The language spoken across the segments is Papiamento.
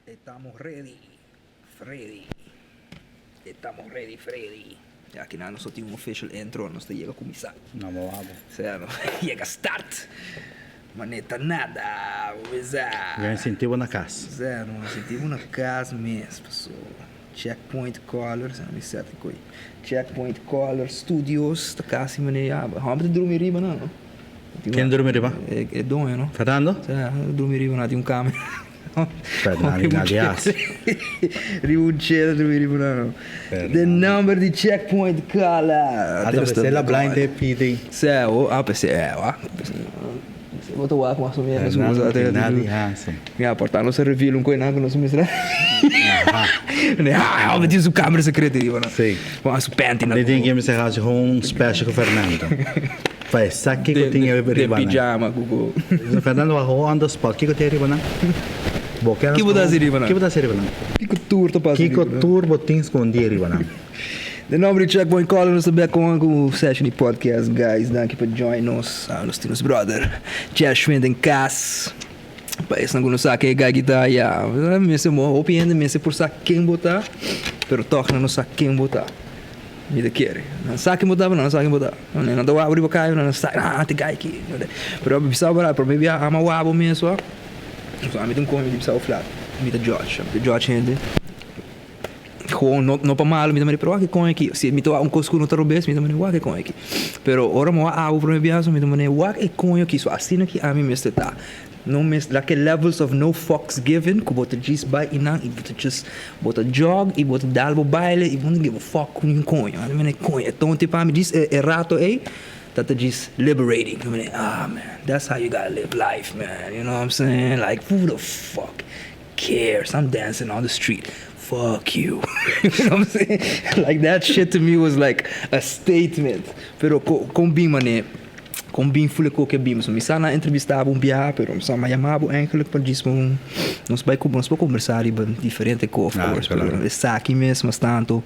Estamos ready, Freddy. Estamos ready, Freddy. Ya, aki nan nos no tin un official intro, nos ta yega cuminsa. No, bo wak bo. Sea, no yega start. Maneta nada, bo bisa. Yo sinti bo na cas. Sea, no sinti bo na cas mes, paso. Checkpoint Colors, mi set e koe. Checkpoint Colors Studios, ta casi mane ya. Homber ta drumi riba nan, no? Ken drumi riba? E doño, no? Fernando? Sa, drumi riba nan, tin un camera. Fernando na di hasi. Riba un chair drumi riba nan, no? The number di Checkpoint Colors. Ata pesey la blind e pidi. Sa, oh, ah, pesey, eh, wak. Bo ta wak mas o menos ku nos a Fernando na di hasi. Ya, por ta nos a reveal un koe nan ku nos a mester. Ha, homber tin su camera secreto riba nan. Si. Bon, su panty nan. Mi tin ke mester hasi un special ku Fernando. Pa e sa kiko tin e riba nan. Den pijama ku ku. Fernando wak on the spot, kiko tin riba nan? Bo ke Kiko bo ta hasi riba nan? Kiko bo ta hasi riba nan? Kiko tur ta pasa riba Kiko nan? tur bo tin skondi riba nan? Den nomber di Checkpoint Color nos ta bek kon ku session di podcast guys. Danki pa join nos. Nos tin nos brother Jashwin den kas. Pa esnan ku no sa ken e guy ki ta ya mester mo hopi hende mester por sa ken bo ta pero tòg nan no sa ken bo ta. Mi ta kere. Nan sa ken bo ta pero nan no sa ken bo ta. Nan ta wak bo riba kaya pero nan no sa ah ta e guy aki. Pero mi bisa bo la prome bia ama wak bo mes wak. Ami ta un komi mi ta bisa bo flat. Mi ta judge. Mi ta judge hende. Gewoon no no pa malo mi ta manda pero wak e kon aki si mi ta wak un kos ku no ta robes mi ta manda wak e kon aki pero ora mi wak awa prome biaha mi ta manda wak e kon aki so asina ki ami mester ta no mes like levels of no fucks given ku bo ta djis bai einan i bo ta just bo ta jog i bo ta dal bo baile i bo no give a fuck ku niun koño mi ta manda koño e tonti pa mi djis e rato ei ta ta djis liberating mi ta manda ah man that's how you gotta live life man you know what I'm saying like who the fuck cares I'm dancing on the street fuck you you know what I'm saying like that shit to me was like a statement pero kon bin mane kon bin ful e koke bin so mi sa nan entrevista bo un biaha pero mi sa mi a yama bo eigenlijk pa djis un nos bai nos por kombersa riba diferente kos of course pero esaki mes mas tanto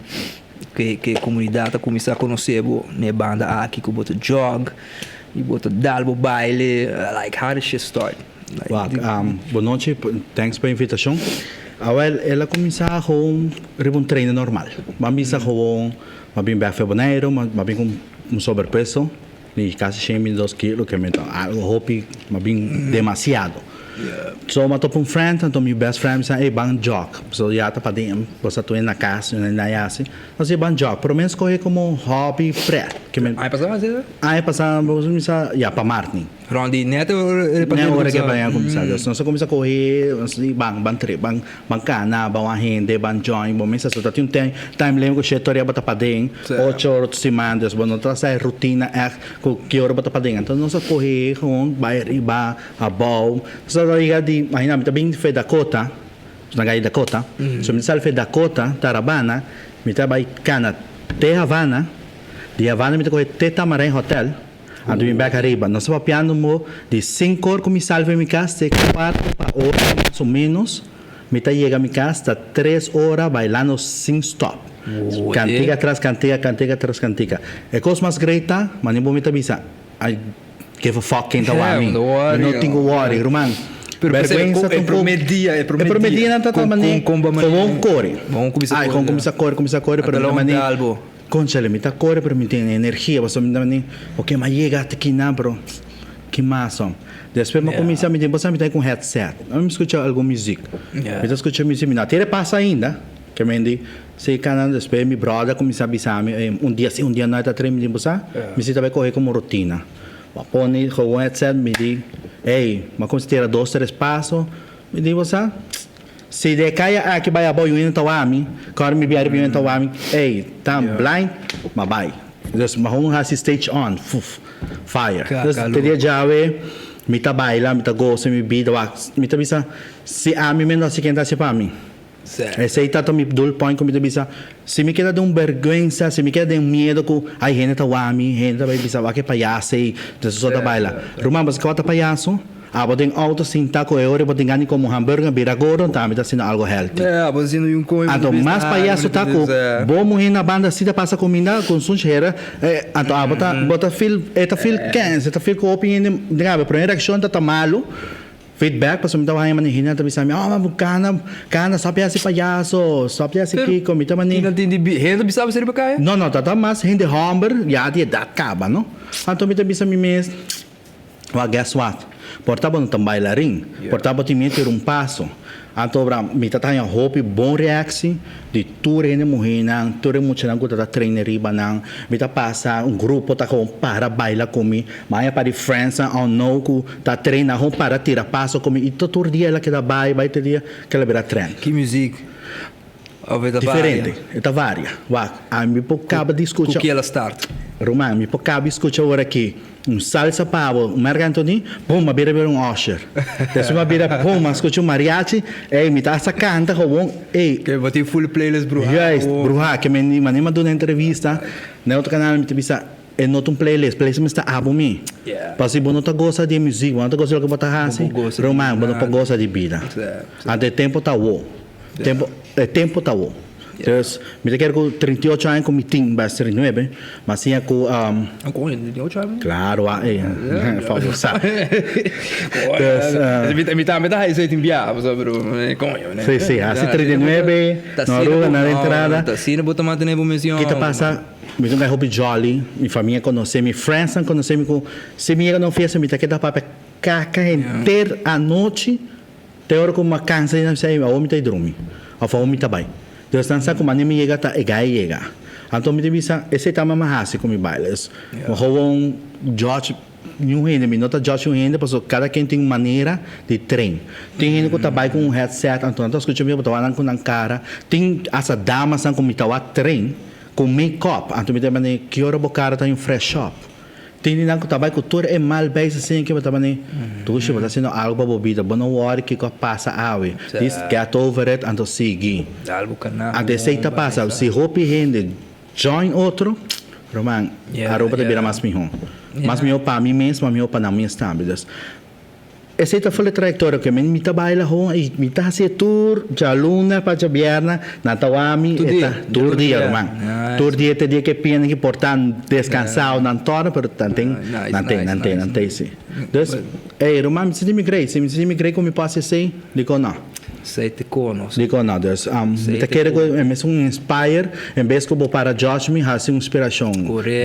ke ke komunidat a kuminsa konosé bo na e banda aki ku bo ta jog i bo ta dal bo baile like how the shit start. Wak, bon nochi, thanks pa invitacion. Awel, el a cuminsa gewoon riba un trainer normal. Ban bisa gewoon, m'a bin bek for Boneiru, m'a bin cu un sobrepeso di casi shen binti dos kilo, ke mi ta algo hopi, m'a bin demasiado. So m'a topa un friend, anto mi best friend bisa, ey ban jog. So ya ta paden, bo sa tur na cas, na yasi. Nos di ban jog, pero mi a scoge como hobby pret. Aña pasa bo a haci eso? Aña pasa, bo bisa, ya pa maart ni. Rond di net ora e Net ora ke baña kuminsá. Dus nos a kuminsá kohe, nos di ban, ban trip, ban, ban kana, ban wak hende, ban join. Bo mester ta tin un tem, time limit ku shete ora bo ta paden, ocho ora tur siman. Dus bo no ta sa e rutina ègt ku ki ora bo ta paden. Anto nos a kohe gewoon bai ariba, abou. Nos a yega di, imagina mi ta bin for Dakota, nos na gai Dakota. So mi ta sali for Dakota, Tarabana, mi ta bai kana te Havana, di Havana mi ta kohe te Tamarijn Hotel. Anto mi bek ariba. Nos ta papiando mo di sinkor ku mi sali for mi kas te kuarto pa ocho mas o menos mi ta yega mi kas ta tres ora bailando sin stop. Kantika tras kantika, kantika tras kantika. E kos mas great ta, mane bo mi ta bisa, I give a fuck ken ta wak mi. Mi no tin ku worry, ruman. Bergwensa ta un poko. E prome dia nan ta ta mane gewoon kore. Ai, gewoon kuminsa kore, kuminsa kore, pero mi ta mane. Conchale, mi ta core pero mi tin energia pasobra mi ta mandi ok mi a yega hasta kinan pero ki mas son. Despues mi a cuminsa mi tin bo sa mi ta cu un headset mi scucha algun music mi ta scucha music mi no a tira e paso ainda ke mi di si cana despues mi brother a cuminsa bisa mi un dia si un dia no e ta trae mi di bo sa mi si ta bay coge como rutina mi a pone gewoon headset mi di ey mi a cuminsa tira dos tres paso mi di bo sa. Si de kaya aki bai abou yu hende ta wak mi, kòrda mi bia riba yu hende ta wak mi, ey, ta blind, ma bai. Dus mi a hasi stage on, fuf, fire. Dus te dia djawe mi ta baila, mi ta gosa mi bida, wak, mi ta bisa, si ami mendo hasi ken ta hasi pa mi? Esei ta ta mi doel point ku mi ta bisa, si mi keda den un berguensa, si mi keda den miedo ku ay hende ta wak mi, hende ta bai bisa wak e payaso ei, dus so ta baila. Ruman, boso kaba ta payaso? Abo den auto sinta cu e ora bo tin gana di come un hamburger bira gordo anto ami ta haciendo algo healthy. Anto mas payaso ta cu bo muher na banda si ta pasa cuminda cu un sunshera anto abo ta bo ta feel e ta feel kens e ta feel cu hopi hende den abo e prome reaccion ta ta malo. Feedback pasobra mi ta haña manera hende ta bisa mi, oh ma cana, cana stop di hasi payaso, stop di hasi kiko, mi ta manera. Kinan tin di hende ta bisa bo riba kaya? No, no, ta ta mas hende homber ya di edat kaba, no. Anto mi ta bisa mi mes, well guess what, por ta bo no ta un bailarin, por ta bo tin miedo tira un paso. Anto obra mi ta ta haña hopi bon reactie di tur hende muhénan, tur e muchanan ku ta ta train riba nan. Mi ta pasa un grupo ta gewoon para baila ku mi. Mi haña par di friendsnan on nou ku ta train nan gewoon para tira paso ku mi. I tur tur dia el a keda bai bai tur dia kel a bira trend. Ki muziek? Of e ta varia? Diferente, e ta varia. Wak, ami por kaba di skucha. Ku ki el a start? Ruman, mi por kaba di skucha ora aki. Un salsa pa bo, un Marc Anthony, pum, a bira bira un Usher. Despues a bira, pum, a scucha un mariachi, ey, mi ta hasta canta gewoon, ey. Ke bo tin full playlist bruha Juist, bruha, ke men di, manera mi a duna entrevista na e otro canal mi ta bisa, e no ta un playlist, playlist mester abo mi. Pasobra si bo no ta gosa di e muziek, bo no ta gosa di loke bo ta haci, ruman, bo no por gosa di bida. Anto e tempo ta awo. Tempo, e tempo ta awo. Dus, mi ta kere ku 38 aña ku mi tin, bai ser 39, ma siña ku um. Coño, 38 aña? Claro, a eh, favor sa. Dus, Mi tambe ta haya tin bia, pasobra pero coño. Sí, sí, hasi 39, no aruga, nada entrada. Ta asina bo ta mantene bo mes yòn. Ki ta pasa, mi ta un guy hopi jolly, mi famia konosé mi, friendsnan konosé mi ku si mi yega na un fiesta mi ta keda papia kaka henter anochi. Te ora ku mi a kansa di nan bisa, awor mi ta drumi, òf awor mi ta bai. Dios nan sa ku manera mi yega ta e gai yega. Anto mi ta bisa, esei ta mama hasi ku mi baila. Dus, mi gewoon judge niun hende, mi no ta judge un hende pasobra kada ken tin un manera di train. Tin hende ku ta bai ku un headset, anto nan ta skucha mi, bo ta wak nan ku nan kara. Tin asta damasnan ku mi ta wak train ku make-up, anto mi ta manda, ki ora bo kara ta un fresh up? Tin di nan ku ta bai ku tur e mal beis asin ke bo ta bani, Dushi, bo ta hasiendo algu pa bo bida, bo no wòri kiko a pasa awe. Dis get over it anto sigui. Anto esei ta pasa, si hopi hende join otro, ruman, Aruba ta bira mas mihó. Mas mihó pa mi mes, mas mihó pa nan mes tambe. Dus. Esei ta for e trayectoria cu mi ta baila hoon y mi ta haci e tur djaluna pa djabièrnè nan ta wak mi e ta tur dia ruman tur dia te dia cu e piensa ki por ta descansao nan torna pero nan tin nan tin nan tin nan tin si dus ey ruman mi sinti mi grei si mi sinti mi grei cu mi por haci esei dicon no dicon no dus mi ta kere cu e mes un inspire en bes cu bo para judge mi haci un inspiracion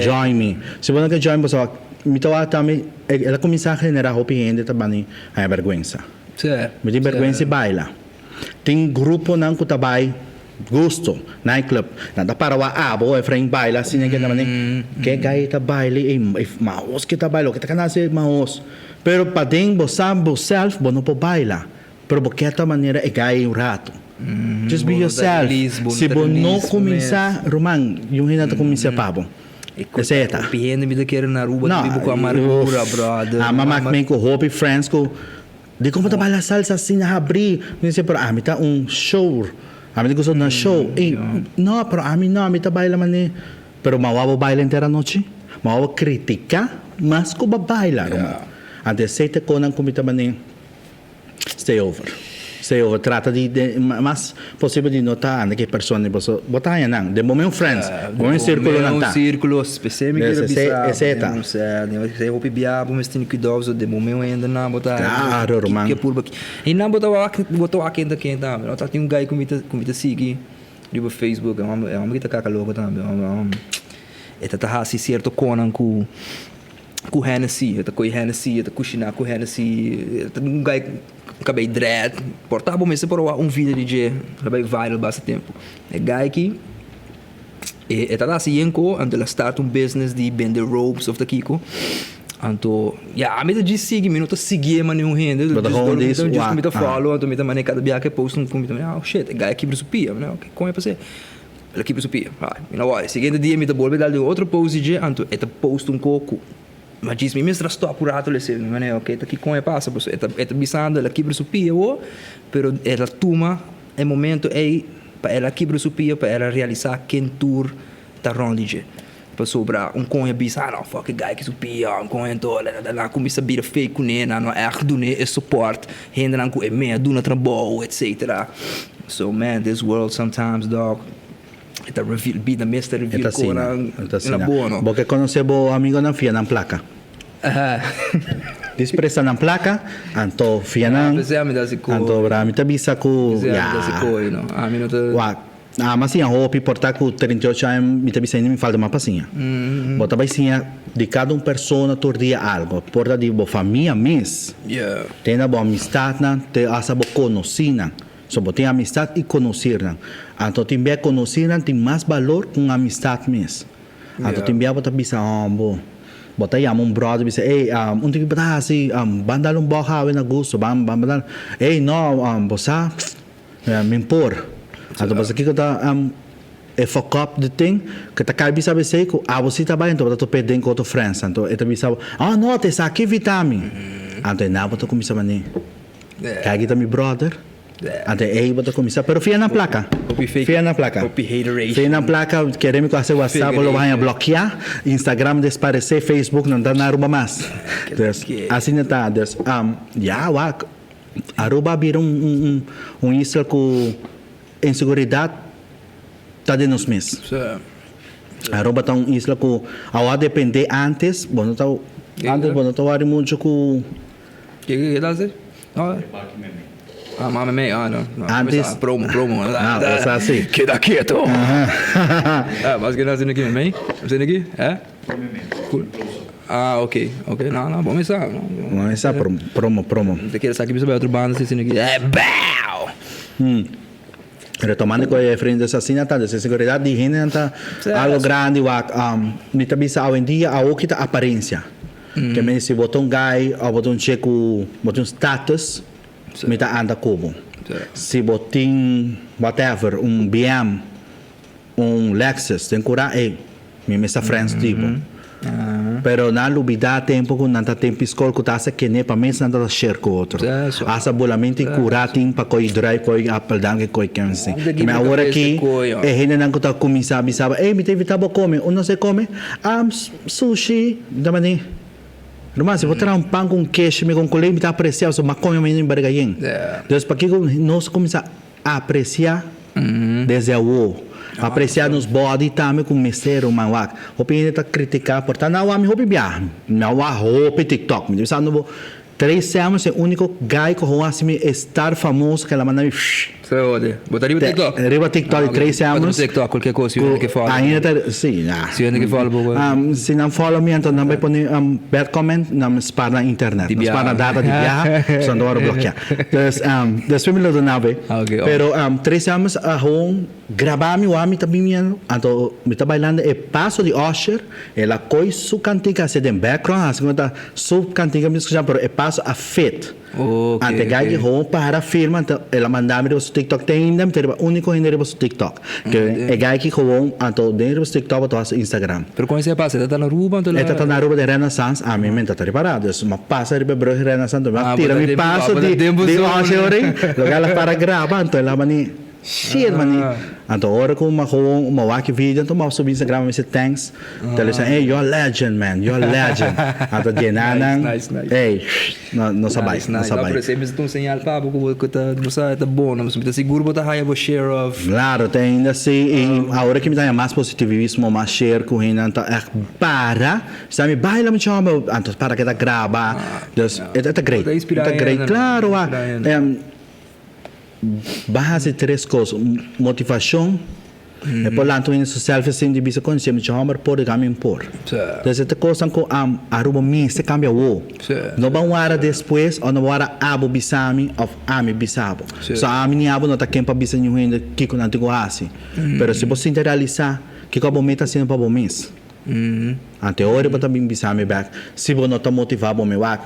join mi si bo no ke join bo sa wak mi ta wak tambe. El a kuminsá generá hopi hende ta bani haña bèrgwensa. Mi tin bèrgwensa i baila. Tin gruponan ku ta bai gusto, nightclub. Nan ta para wak abo, Efrain baila asina ke ta mane, ke gai ta baila ei, e mahos ke ta baila, loke ta kana hasi e mahos. Pero paden bo sa bo sèlf bo no por baila, pero bo ke ta manera e gai ei un ratu. Just be yourself. Si bo no kuminsá, ruman, yu hende ta kuminsá pa bo. Esei e ta. Hopi hende mi ta kere na Aruba ta biba ku amargura, brother. Ama mak mi ku hopi friends ku dikon bo ta baila salsa asina habrí? Mi di pero ami ta un show, ami ta gusta na show. Ey, no, pero ami no, ami ta baila manera. Pero mawa bo baila henter anochi? Mawa bo kritiká mas ku bo baila, ruman. Anto esei ta e konan ku mi ta manera. Stay over. Stay over. Trata di mas posibel di no ta anda ku e persona pasobra bo ta haña nan den bo mes friends, bo mes sirkulo nan ta. Bo mes sirkulo, esei mi kere bisa. Esei ta. Esei hopi bia bo mester tene kuidou pasobra den bo mes hendenan bo ta. Klaro ruman. Ke purba i nan bo ta wak bo ta wak kende kende tambe. No ta tin un guy ku mi ta ku mi ta sigui riba Facebook e homber e homber ki ta kaka loko tambe e ta ta hasi sierto konan ku. Ku Hennessy, e ta koe Hennessy, e ta kushiná ku Hennessy, e ta un guy ku kabei dread, por ta bo mester por a wak un video di dje, el a bai viral basta tempu. E guy aki, e ta hasi yen ko, anto el a start un business di bende robes of ta kiko, anto ya ami ta djis sigui, mi no ta siguié manera un hende, Bo ta gewoon djis wak, mi ta follow, anto mi ta manera kada biaha ku e post un mi ta manera, oh shit, e guy a kibra su pia, mi ta ok, kon e pas'é? El a kibra su pia. Ai, mi no wòri. Siguiente dia mi ta bolbe dal di un otro post di dje, anto e ta post un koko. Ma djis mi mester a stòp un rato lese. Mi manera, ok, ta kikon e pasa? Pasobra e ta, e ta bisando el a kibra su pia awor, pero el a tuma e momento ei pa el a kibra su pia, pa el a realisá ken tur ta rònt di dje. Pasobra un kon e bisa, ah no, fuck e guy ki su pia, un kon anto nan a kuminsá bira fake kuné, nan no a ègt dun'é e support, hendenan ku e mei a duna trabou, etcetera. So man, this world sometimes dog, e ta reveal, bida mes ta reveal konan na bo no. Bo ke konosé bo amigonan, fia nan plaka. Dis presta nan placa, anto fia nan. P'esei ami ta hasi koe. Anto bra mi ta bisa ku P'esei ami ta hasi ya. koe, no. Ami no ta. Wak, ami a siña hopi, por ta ku 38 aña mi ta bisa ainda mi falta mas pa siña. Bo ta bai siña di kada un persona tur dia algo, por ta di bo famia mes, te na bo amistadnan, te hasta bo konosinan. So bo tin amistad i konosirnan. Anto tin bia konosirnan tin mas balor ku un amistad mes. Anto tin bia bo ta bisa hòmber, bo ta yama un bròder bisa, ey, un tin ki bo ta hasi? Ban dal un bòg awe na gusto, ban ban dal. Ey, no, bo sa, mi por. Anto bo sa kiko ta e fuck up di tin? Ku ta kai bisa esei ku abo si ta bai, anto bo ta top'é den ku otro frèns. Anto e ta bisa bo, oh no, ta esaki invitá mi. Anto e nan bo ta kuminsá manera. Kaki ta mi brother. Ante ey bo ta cuminsa. Pero fia nan placa. Fia nan placa. Fia nan placa. Kere mi cu hace WhatsApp bo lo bo haya blokia. Instagram desparece. Facebook no ta na Aruba mas. Dus asina ta. Dus ya wak. Aruba a bira un un isla cu inseguridad ta den nos mes. Aruba ta un isla cu awo a depende antes bo no ta antes bo no ta wari mucho cu. Ke ke ta hace? No. Ah, mame me, ah, no. no. Antes. Promo, promo. Ah, o sea, sí. Queda quieto. Ah, mas que no haciendo aquí, meme? Haciendo aquí? Eh? Cool. Ah, ok, ok. No, no, bom esa. No, Bom esa promo, promo, promo. Te quieres aquí, bisa otro banda, haciendo aquí. Eh, bow! Retomando cu e frente asina ta, dus e seguridad di hende ta algo grandi wak. Mi ta bisa awendia awoki ta apariencia. Ke men si bo ta un guy of bo ta un che ku bo tin un status, mi ta anda ku bo. Si bo tin whatever, un BM, un Lexus den kura, ey, mi mester friends di bo. Pero nan lubida tempu ku nan ta tempu skol ku ta hasta kene pa mes nan ta share ku otro. Hasta bulamenti kura tin pa koy druif, koy apeldank i koy kensi. Me awor aki e hendenan ku ta kuminsá bisa bo, ey mi ta invitá bo kome, un no se kome, Sushi, mi ta mandi, Ruman, si bo traha un pan ku un keshi mi kon kolei mi ta apresiá pasobra mi a kome mi barriga yen. Dus pakiko nos kuminsá apresiá desde awo? Apresiá nos body tambe ku mester, ruman. Wak, hopi hende ta kritiká por ta na wak mi hopi biaha, mi a wak hopi TikTok. Mi ta bisa bo, Trey Samuels e úniko guy ku a hasi mi e star famoso ku el a manda mi fsh. Se ode. Bo ta riba TikTok? Riba TikTok di Trey Samuels. Bo ta TikTok cualkier cos si hende ke follow. Ainda ta si ya. Si hende ke follow bo. Si nan follow mi anto nan bai pone bad comment nan spar nan internet. Nan spar nan data di biaha so nan ta wòrdu blokia. Dus despues mi lo duna bo. Pero Trey Samuels a hon graba mi wak mi ta biniendo anto mi ta bailando e paso di Usher el a koy su kantika hasi den background hasi como ta su kantika mi ta skucha pero e paso a fit. Ante guy ki gewoon para firma anto el a manda mi riba su tiktok te ainda mi ta riba unico hende riba su tiktok ke e guy ki gewoon anto den riba su tiktok bo ta wak su instagram. Pero con esei a pasa? E ta ta na Aruba anto E ta ta na Aruba den Renaissance ami mi ta ta ripará dus mi a pasa riba e brug Renaissance anto mi a tira mi paso di di Usher ori loke el a para graba anto el a mani Shit mani. Anto ora ku mi a gewoon mi a wak e video anto mi a subi Instagram mi a bisa thanks. Anto el a bisa ey you a legend man, you a legend. Anto djena nan ey nos a bai, nos a bai. Pero esei mester ta un señal pa bo ku bo ta bo sa ta bon no mi ta sigur bo ta haya bo share of. Claro te ainda si y awor ki mi ta haya mas positivismo mas share ku hendenan ta echt para sa mi baila mi chombo anto para ke ta graba dus e ta great e ta great claro wak. Ba hasi tres kos, motivashon, e por lanta un hende su self esteem di bisa kon si mi homber por di mi por. Entonces e ta kosnan ku Aruba mester kambia awo. No ban wara despues o no ban wara abo bisa mi of ami bisa bo. So ami ni abo no ta ken pa bisa niun hende kiko nan tin ku hasi. Pero si bo sinti realisa kiko abo mes ta hasiendo pa bo mes. Ante ora bo ta bin bisa mi bek si bo no ta motiva bo mi wak.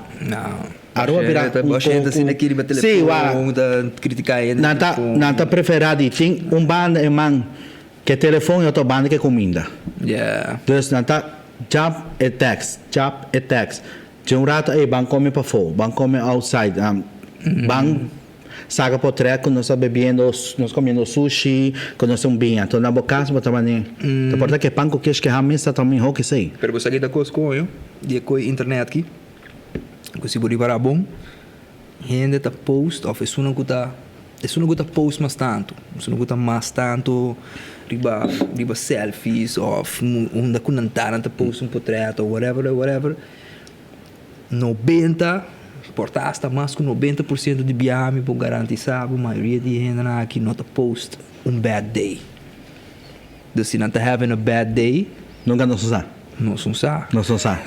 Aruba bira un Bo xente asina aki riba telefon ta critica hende Nan ta nan ta prefera di tin un banda e man ke telefon y otro banda ke cuminda. Dus nan ta jump e text, jump e text. Dje un rato ey ban come pafo, ban come outside, ban saca potret cu nos ta bebiendo, nos comiendo sushi, cu nos ta un biña. Anto na bo cas bo ta mane, ta por ta ke pan cu kesh ke ham mes ta ta miho ke esey. Pero bo sa ki ta cos coño di e coy internet aki? Ku si bo ripará bon, hende ta post òf esunnan ku ta esunnan ku ta post mas tantu, esunnan ku ta mas tantu riba riba selfies òf unda ku nan ta nan ta post un potrèt òf whatever whatever. 90, por ta hasta mas ku 90% di biaha mi por garantisa bo mayoria di e hendenan aki no ta post un bad day. Dus si nan ta having a bad day. Nunka nos no sa. Nos no sa. Nos no sa.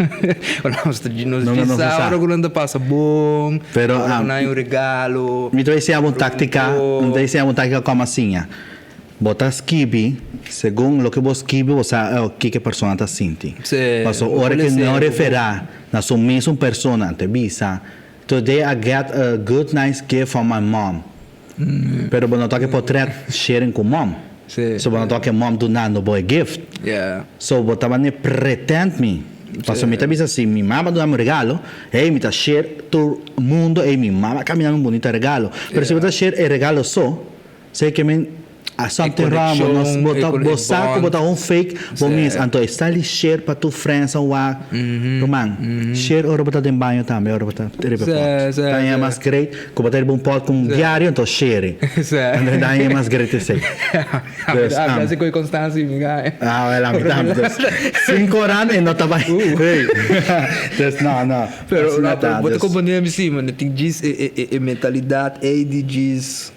Nos ta nos Nunka nos no sa sa. ora ku nan ta pasa bon, Pero, ora ku nan hay un regalo. Mi ta bay siña bo un taktika, mi ta bay siña bo un taktika komo a siña. Bo ta skibi segun loke bo skibi bo sa kiko e persona ta sinti. Sí, Paso bo ora por ke lesa no bo. referá na su mesun persona te bisa, Today I get a good nice gift from my mom. Pero bo no toke potret sharing ku mom. Sí. So bo no toke mom dunando bo e gift. Yeah. So bo ta mane pretend mi. Pasobra mi ta bisa si mi mama duna mi un regalo, hey mi ta share tur mundo, hey mi mama a camina mi un bunita regalo. Pero si bo ta share e regalo so, Sey ke men a something wrong bo no bo ta bo sa ku bo ta un fake bo mis anto e sta li share pa tur friends a wak ruman share ora bo ta den baño tambe ora bo ta riba e pot ta haña mas great ku bo ta riba un pot ku un diario anto share anto ta haña mas great esey dus ah wel ami tambe dus sin koran e no ta bai dus no no Pero bo ta comprende mi si man tin djis e mentalidad ey di djis.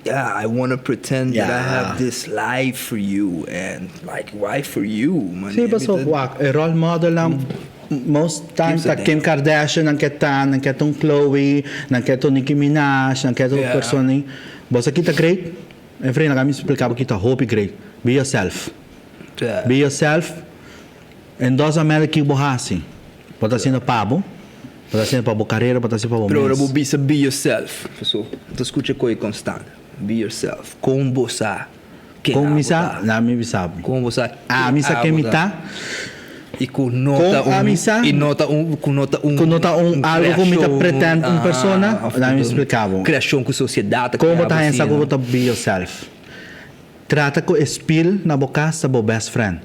Yeah, I wanna pretend that I have this life for you and like why for you? Man, Sí, paso wak, e role modelnan most time ta Kim Kardashian nan ke ta, nan ke ta un Khloe, nan ke ta un Nicki Minaj, nan ke ta un persona ei. Bo sa kita great? E vriend laga mi splika bo kita hopi great. Be yourself. Be yourself and doesn't matter kiko bo hasi. Bo ta haciendo pa bo, bo ta haciendo pa bo carera, bo ta haciendo pa bo Pero ora mes. bo bisa be yourself, paso bo ta scucha coe constant, be yourself, con bo sa ken Con mi abo sa? ta? Na mi bisa bo. Con bo sa ken Ami sa ken abo mi ta? ta. Y cu no ta Con un, ami sa? y no ta un, cu no ta un, Cu no ta un algo cu mi ta creacion, pretend un aha, persona, of na cu mi ta un splica bo. creacion cu sociedad ta Con bo crea ta bo haña sa asina. cu bo ta be yourself? Trata ku e spil na bo kas ta bo best friend.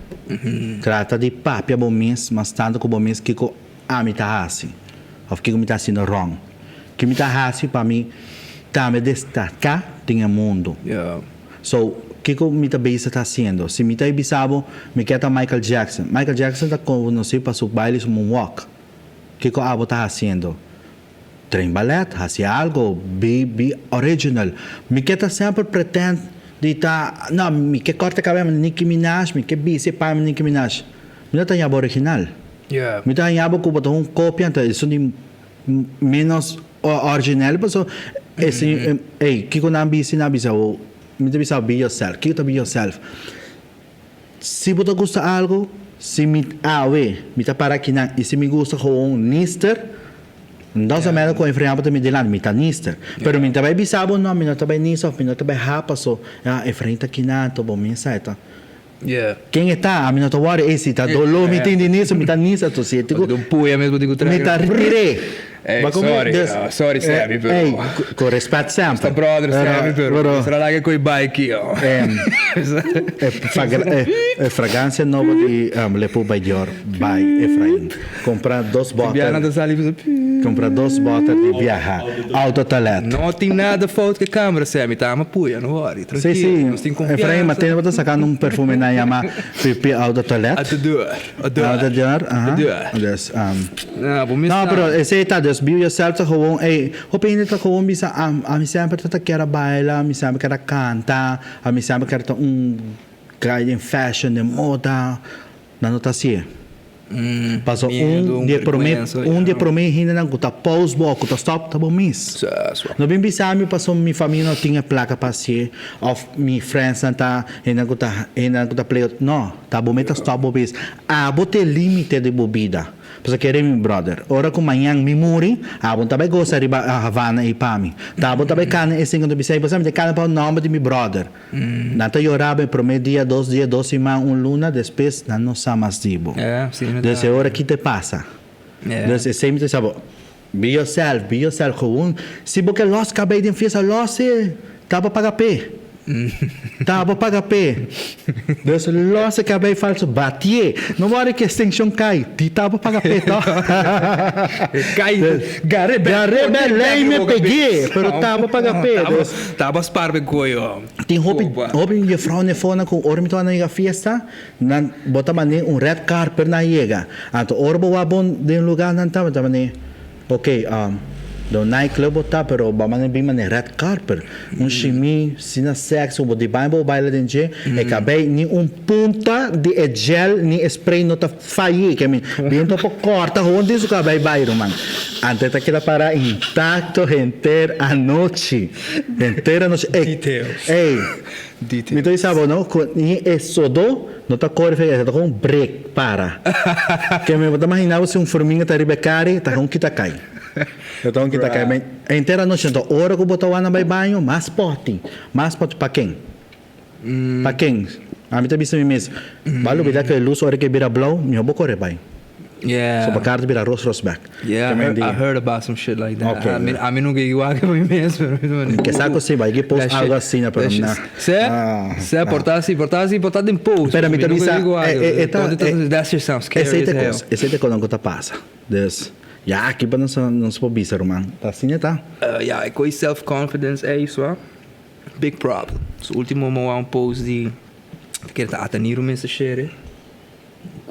Trata di papia bo mes mas tantu ku bo mes kiko ami ta hasi of kiko mi ta hasiendo wrong. Ki mi ta hasi pa mi tambe destaká den e mundu. So, kiko mi ta bisa ta hasiendo? Si mi ta bisa bo mi ke ta Michael Jackson. Michael Jackson ta konosí pa su baile su moonwalk. Kiko abo ta hasiendo? Train ballet, hasi algo, be be original. Mi ke ta semper pretend di ta, no, mi ke korta kabel mi Nicki Minaj, mi ke bisti e paña mi Nicki Minaj. Mi no ta haña bo original. Mi ta haña bo ku bo ta un kopia, anto esun di menos original paso ese, ey, kiko nan bisti nan bisa bo, mi ta bisa bo be yourself. Kiko ta be yourself? Si bo ta gusta algo, si mi awe mi ta para akinan y si mi gusta gewoon nister, no sa mera cu Efrain ta mi dilanti, mi ta nister. Pero mi ta bay bisa bo no, mi no ta bay nister of mi no ta bay ha paso Efrain ta akinan anto bo mesa e ta. Ken e ta? Ami no ta worry, ey si ta dolo mi tin di nister, mi ta nister anto si e tin cu mi ta retire. Ey, sorry, sorry Sammy, pero. Ey, cu respet semper. Sta brother Sammy, pero sera laga cu e bike yo. E fragancia nobo di Le Pur by Dior by Efrain. Compra dos boter. Compra dos boter di biaha. Auto toilet. No tin nada fout cu e camera Sammy, ta ama puya, no worry. Si, si. Efrain, ma tene bo ta sacando un perfume nan yama Pipi Auto Toilet. Autodeur. Autodeur, aha. Dus. No, No, pero esey ta, dus be yourself ta gewoon, ey, hopi hende ta gewoon bisa, ami semper ta ta kier a baila, ami semper kier a canta, ami semper kier ta un guy den fashion, den moda, nan no ta hacié. Paso un di e prome, un di e prome hendenan cu ta pause bo of cu ta stop ta bo mes. No bin bisa mi paso mi famia no tin e placa pa hacié, of mi friendsnan ta hendenan cu ta, hendenan cu ta play, no, ta bo mes ta stop bo mes. Abo ta e limite di bo bida. Pasobra kere mi brother, ora ku mañan mi muri, abo ta bai gosa riba Havana ei pa mi. Ta abo ta bai kana e singa ta bisa ei, pasobra mi ta kana pa nomber di mi brother. Nan ta yora bo e prome dia, dos dia, dos siman, un luna, despues nan no sa mas di bo. Dus e ora ki te pasa? Dus esei mi ta bisa bo, be yourself, be yourself, gewoon si bo ke los kabei den fiesta, los e, ta bo paga p'e. Ta bo paga p'e. Dus los e kabei falso, batié. No wòrdu ku extension kai, di ta bo paga p'e tòg. Kai, gar'é bèk. Gar'é bèk, lei me pegué, pero ta bo paga p'e. Dus. Ta bo spar p'e koyo. Tin hopi, hopi jefrou nefona ku ora mi tabata na yega fiesta, nan bo ta manera un red carpet nan yega. Anto ora bo wak bon den lugar nan tabata manera. Ok, do nightclub bo ta, pero bo a manda bin mane red carpet. Un shimi sina sexy, bo di baña bo baila den dje, e kabei ni un punta di e gel ni e spray no ta fayi. Ke mi biento por corta gewoon den su kabei bai ruman. Anto e ta keda para intacto henter anochi. Henter anochi. Ey, Details. ey, Details. mi ta bisa bo no, cu ni e sodo no ta core fe, e ta con break para. Ke mi bo ta imagina bo si un forminga ta riba e cari, ta con kita cay. E ta con kita cay. Bruh. Henter anochi, anto ora cu bo ta wanda bay baño, mas poti, mas poti. Pa ken? Pa ken? Ami ta bisa mi mes, bo a lubida cu e luz ora cu e bira blauw, miho bo core bay. Yeah. So bo car ta bira ros ros bek. Yeah, I heard about some shit like that. Okay. I mean, ami nunca igual que mi mes, pero mi ta Ke sa cu si, bai ki post algo asina, pero na. Se? Se, por ta asi, por ta asi, por ta den post. Pero mi ta bisa, e ta, That shit sounds scary esey as ta hell. cos, esey ta cos cu ta pasa. Dus, ya, aki pa nos nos por bisa, ruman. Ta asina ta. Ya, e coi self confidence ey, so. Big problem. So ultimo mi wou un post di ta kere ta Ataniru mester shere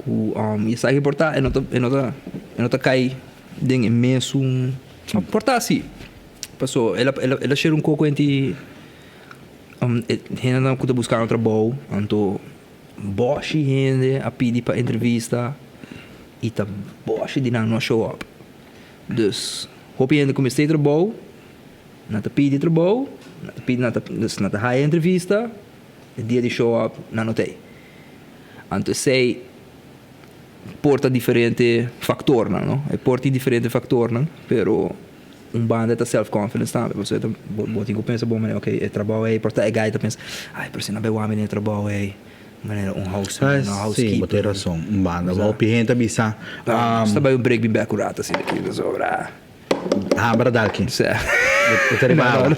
ku e sa ki por ta e no ta e no ta e no ta kai den e mesun por ta si paso el a el a shere un koko enti e hendenan ku ta buskando trabou anto bòshi hende a pidi pa entrevista i ta bòshi di nan no a show up dus hopi hende ku mester trabou. Nan ta pidi trabou, nan ta pidi, nan ta, dus nan ta haya entrevista, e dia di show up nan no ta ei. Anto esei por ta diferente factornan, no? E por tin diferente factornan, pero un banda ta self confidence tambe, pasobra ta bo bo tin cu pensa bon manera, ok, e trabou ei, por ta e guy ta pensa, ai, pero si nan bay wak mi den e trabou ei, manera un houseman, un Sí, bo housekeeper. tin razon, un banda. Hopi hende ta bisa, Nos ta bay un break bin bek un rato asina aki, pasobra. Habra dalki. Sè. E ta riba awa.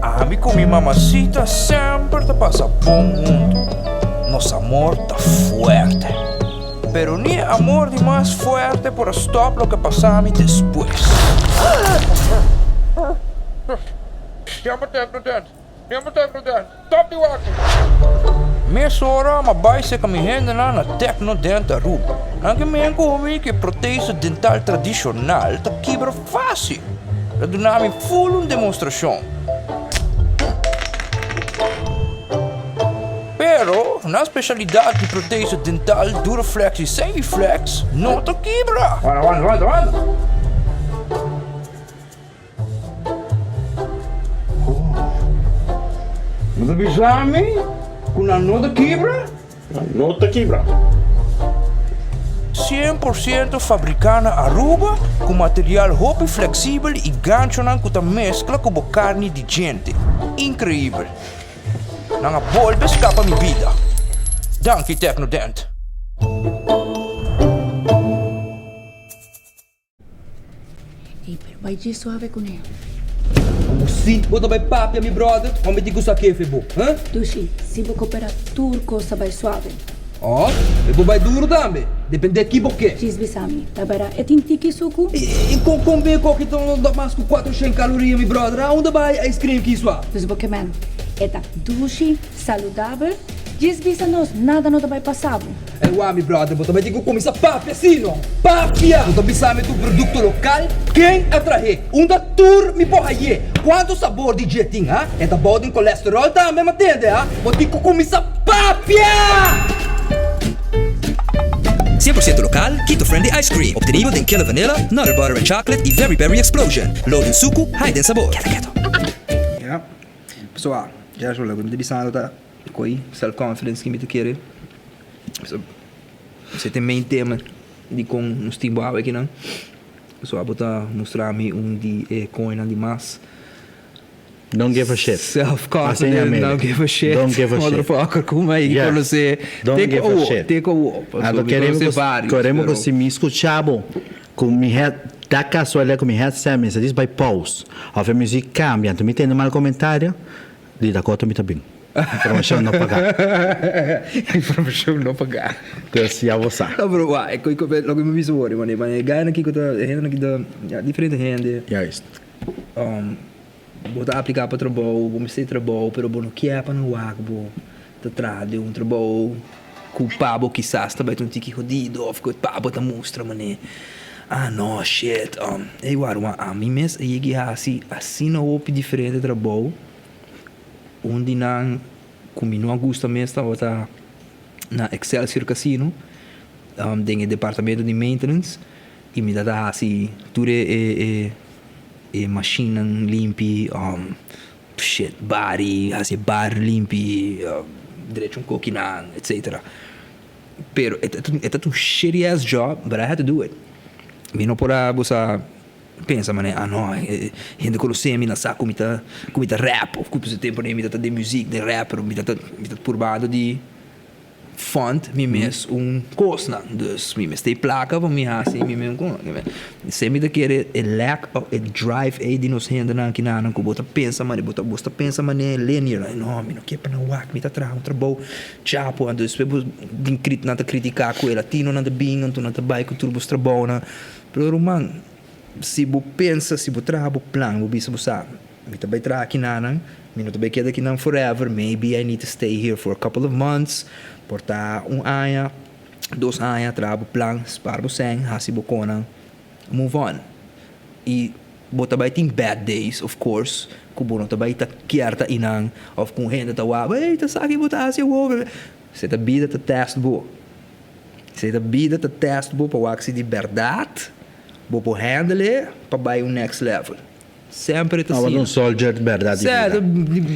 Ami ku mi mamasita semper ta pasa bon huntu. Nos amor ta fuerte. Pero ni e amor di mas fuerte por a stòp loke a pasa mi despues. Stop di wak! Mesora m'a bai serka mi hendenan na Technodent Aruba. Nan ke men ku mi ku e protese dental tradishonal ta kibra fásil. Ta duna mi ful un demostrashon. Pero, nan speshalidat di protese dental Duraflex i Semiflex no ta kibra. Wanta, wanta, wanta, wanta! Bo ta bisa mi ku nan no ta kibra? Nan no ta kibra. 100% fabriká na Aruba ku material hopi fleksibel i ganchonan ku ta meskla ku bo karni di djente. Inkreibel! Nan a bolbe skapa mi bida. Danki Technodent! Ey, pero bai dje suave cu ne. Como si bo ta bai papia mi brother, hombre di gusta kefe bo, huh? Dushi, si bo coopera tur cos ta bai suave. Oh, e bo bai duro tambe, depende ki bo ke. Djis bisa mi, ta bera e tin tiki sucu? I con con be koki ta no da mas cu 400 caloria mi brother, a unda bai ice cream ki sua? Dus bo ke men, e ta dushi, saludabel, djis bisa nos nada no ta bai pasa bo. Ey wak mi brother, bo ta bai tin ku kuminsá papia si no? Papia! Bo ta bisa mi tur produkto lokal? Ken a trah'é? Unda tur mi por hay'é? Kuantu sabor di dje tin, ha? E ta bou den kolesterol tambe, ma tende, ha? Bo tin ku kuminsá papia! 100% lokal, Keto Friendly Ice Cream, obtenibel den Killer Vanilla, Nutter Butter and Chocolate y Very Berry Explosion. Lo den suku, high den sabor. Keda keto. Ya, pasobra ya, loke mi ta bisando ta koe self confidence ki mi ta kere. Esei ta e main tema di kon nos tin bo awe akinan. So abo ta mustra mi un di e koinan di mas. Don't give a shit. Self confident, don't give a shit. Don't give a shit. Motherfucker ku mi konosé. Don't Te give ku a awo, shit. te ku awo. Anto Pasobra mi keremos konosé ku varios, keremos ku pero. si mi skucha bo ku mi head ta kasualidad ku mi headset mi sa dis bai pause of e muzik kambia anto mi tende mal komentario di Dakota mi ta bin. Informashon no pagá. Informashon no pagá. Dus ya bo sa. No pero wak e koi loke mi bisa wor e manera gana kiko ta e hendenan ki ta ya diferente hende. Juist. Bo ta apliká pa trabou bo mester trabou pero bo no kier pa nan wak bo ta traha den un trabou ku pa bo kisas ta bai ta un tiki hodido òf ku pa bo ta mustra manera ah no shit ey wak ruman ami mes a yega hasi asina hopi diferente trabou. Un di nan ku mi no a gusta mes tabata na Excelsior Casino den e departamento di maintenance i mi tabata hasi tur e e mashinnan limpi, shit bari, hasi e bar limpi, drecha un kokinan etcetera. Pero e ta un shitty ass job but I had to do it. Mi no por a gosa. Pensa manera, ah no, e hende konosé mi, nan sa ku mi ta ku mi ta rap òf ku su tempu mi ta den muzik, den rap, pero mi ta mi ta purbando di fund mi mes un kosnan. Dus mi mester e plaka pa mi hasi mi mes un kos. Esei mi ta kere e lack of e drive ei di nos hendenan kinanan ku bo ta pensa manera, bo ta bo ta pensa manera linear, no mi no ke pa nan wak, mi ta traha un trabou chapo, anto despues bo bin nan ta kritiká ku e latinonan ta bin anto nan ta bai ku tur bos trabounan. Pero ruman, si bo pensa, si bo traha bo plan, bo bisa bo sa, mi ta bai traha kinanan, mi no ta bai keda kinan forever, maybe I need to stay here for a couple of months, por ta un aña, dos aña, traha bo plan, spar bo sèn, hasi bo konan, move on. I bo ta bai tin bad days, of course, ku bo no ta bai ta kier ta einan, òf ku un hende ta wak, ey, ta sa ki bo ta hasi awor, esei ta bida ta tèst bo. Si ta bida ta test bo pa wak si di berdad bo por handle e pa bai un next level. Semper e ta Tabata asina. un soldier di berdad di Sè, bida.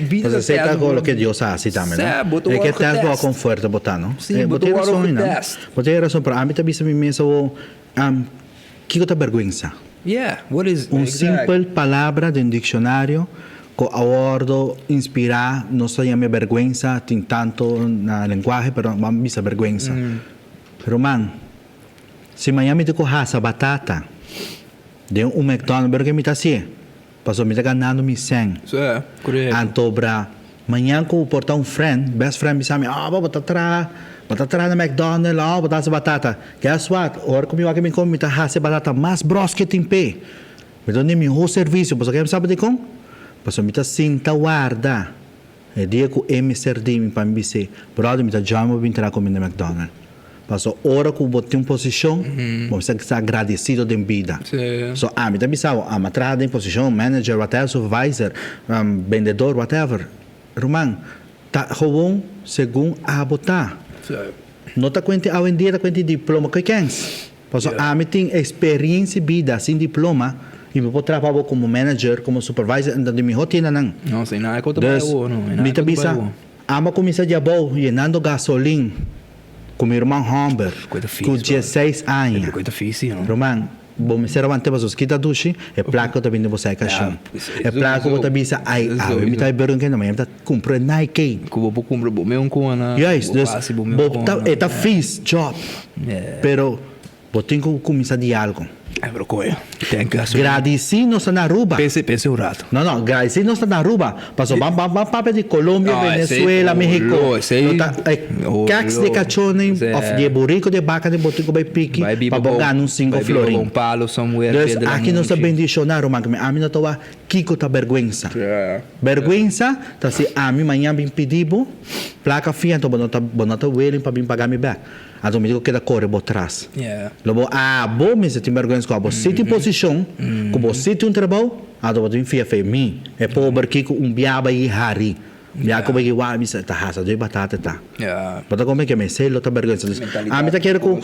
bida ta Pasobra esei test ta bo. loke Dios a hasi tambe, no? Sè, bo ta E ke wòrdu test bo getest. kon fuerte bo ta, no? Sí, Bo bo ta tin wòrdu rason einan. getest. Bo tin rason, pero ami ta bisa mi mes awor, kiko ta bèrgwensa? Yeah, what is, Un exact. simpel palabra den dikshonario ku a wòrdu inspirá, nos ta yam'é bèrgwensa, tin tantu na lenguahe, pero ban bisa bèrgwensa. Ruman, si mañan mi tin ku hasa batata den un McDonald's, pero ke mi ta hasié? Pasobra mi ta ganando mi sèn. Anto bra, mañan ku por ta un friend, best friend bisa mi, oh, bo ta traha, bo ta traha na McDonald's, oh, bo ta hasi batata. Guess what? Ora ku mi wak mi komi, mi ta hasi e batata mas bros ke tin p'e. Mi ta duna e mihó servisio. Pasobra ke mi sa dikon? Pasobra mi ta sinta warda e dia ku e mester di mi pa mi bis'é, Brother, mi ta join bo bin traha ku mi na McDonald's. Paso ora ku bo tin un posishon, bo mester sa agradesido den bida. So ami ta bisa bo, ami a traha den posishon, manager, whatever, supervisor, bendedor, whatever. Ruman, ta gewoon segun abo ta. No ta kuenti awendia ta kuenti diploma, ke kens? Paso ami tin experiencia bida sin diploma y mi por traha pa bo como manager, como supervisor, den di miho tiendanan. Dus, mi ta bisa, Amo a kuminsá di abou yenando gasolin ku mi ruman hòmber ku dieseis aña. Ruman, bo mester a want'é pasobra si kita dushi, e plaka ku ta bini bo sai kashon. E plaka ku bo ta bisa, ai, awe mi ta bai Burger King, mañana mi ta kumpra e Nike. Juist, dus bo ta, e ta fis job, pero Bo tin ku kuminsá di algu. Gradisí nos ta na Aruba. No, no, gradisí nos ta na Aruba. Pasobra ban, ban, ban papia di Colombia, Venezuela, Mexico. No ta e kèks di kachónan òf di e buriko di e baka bo tin ku bai piki pa bo gana un sinko florin. Dus aki nos ta bendishoná, ruman, ku mi ami no ta wak kiko ta bèrgwensa. Bèrgwensa ta si ami mañan bin pidi bo plaka fia anto bo no ta, bo no ta willing pa bin paga mi bèk. Anto mi di ku keda kore bo tras. Lo bo abo mester tin bèrgwensa ku abo si tin posishon, ku bo si tin un trabou, anto bo tin fia fe mi. E pober ki ku un biaba i hari, bia ku bai wak mi sa ta hasa doi batata ta. Bo ta komprende ke mesei lo ta bèrgwensa. Dus ami ta kere ku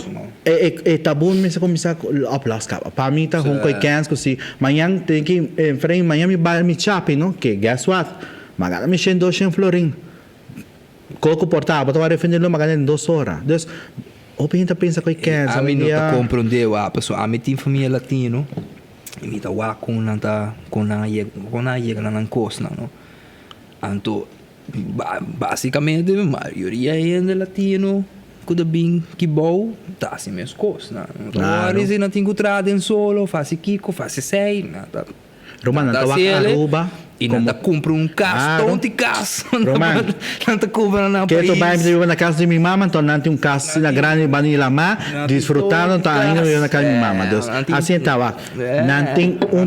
e e tabu mester kuminsá oplos kaba. Pa mi ta hun koi kèns ku si mañan tin ki frei mañan mi bai mi chapi no, ke guess what, mi a gana mi shen dos shen florin. Koko por ta, bo ta wak refende lo maga den dos ora. Dus, Hopi hende ta pensa ku e kens. Ami no ta komprondé wak pasobra ami tin famia latino i mi ta wak kon nan ta kon nan a yega kon nan a yega na nan kosnan no. Anto basikamente mayoria hende latino ku ta bin kibou ta hasi mes kos nan no ta wòri si nan tin ku traha den solo of hasi kiko of hasi esei nan ta. Roman, nan ta wak Aruba I nan ta kumpra un kas, tonti kas. Roman, Nan ta kumpra na nan pais. Keto bai mi ta biba na kas di mi mama, anto nan tin un kas asina grandi banda di lamá, disfrutando, anto ainda mi biba na kas di mi mama. Dus, asina ta wak. Nan tin un,